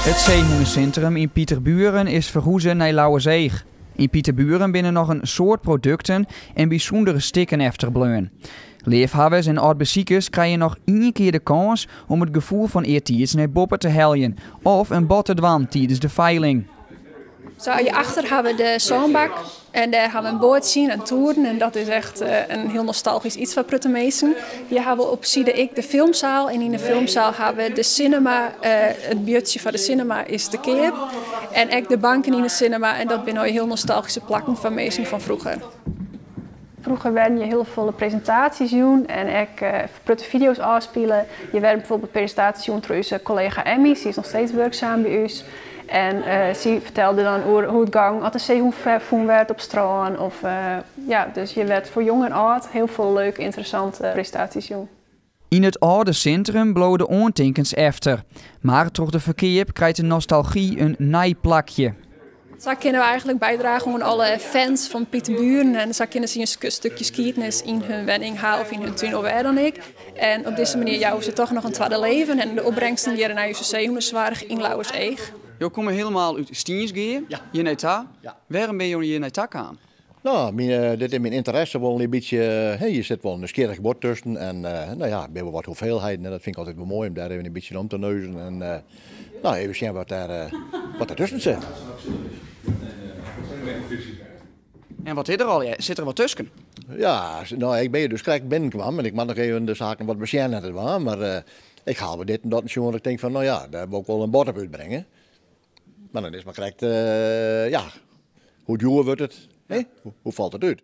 It seehûnesintrum yn Pieterburen is ferhûze nei Lauwerseach. Yn Pieterburen binne noch in soad produkten en bysûndere stikken efterbleaun. Leafhawwers en âld-besikers krije noch ien kear de kâns om it gefoel fan eartiids nei boppe te heljen of in bod te dwaan tidens de feiling. Sa, hjirachter ha we de sânbak en dêr ha we in boatsje en toeren en dat is echt in hiel nostalgysk iets foar protte minsken. Hjir ha we op side ek de filmsaal en yn de filmsaal ha we de cinema, it buordsje foar de cinema is te keap en ek de banken yn de cinema en dat binne al hiel nostalgyske plakken foar minsken fan froeger. Froeger werden hjir hiel folle presintaasjes jûn en ek protte fideo's ôfspile. Hjir werden bijvoorbeeld presintaasjes jûn troch ús kollega Emmy, sy is noch steeds wurksaam by ús. En sy fertelde dan oer hoe't it gong as de seehûn fûn werd op strân. Of, ja, dus hjir werd foar jong en âld hiel folle leuke, ynteressante presintaasjes jûn. Yn it âlde sintrum bliuwe de oantinkens efter. Mar troch de ferkeap krijt de nostalgy in nij plakje. Sa kinne we eigenlik bydrage oan alle fans fan Pieterburen en sa kinne sy in stukje skiednis yn hun wenning ha of yn hun tún of wêr dan ek. En op dizze manier jouwe se toch noch in twadde leven en de opbrengsten geane nei ús seehûnesoarch yn Lauwerseach. Jo komme hielendal út Stynsgea hjir nei ta. Wêrom binne jo hjir nei ta kaam? No, dit is myn ynteresse wol in bytsje, hè, hjir sit wol in nijsgjirrich guod tusken en no ja, binne wol wat hoeveelheden en dat fyn ik altyd wol moai om dêr even in bytsje om te neuzen en no, even sjen wat dêr, wat der tusken sit. En wat is der al? Sit der wat tusken? Ja, no, ik bin hjir dus krekt binnenkwam en ik moat noch even de saken wat besjen en dat dwaan, mar ik ha al wat dit en dat sjoen dat ik tink fan no ja, dêr wol ik wol in bod op útbringe. Mar dan is mar krekt, ja, hoe djoer wurdt it, hè? Hoe falt it út?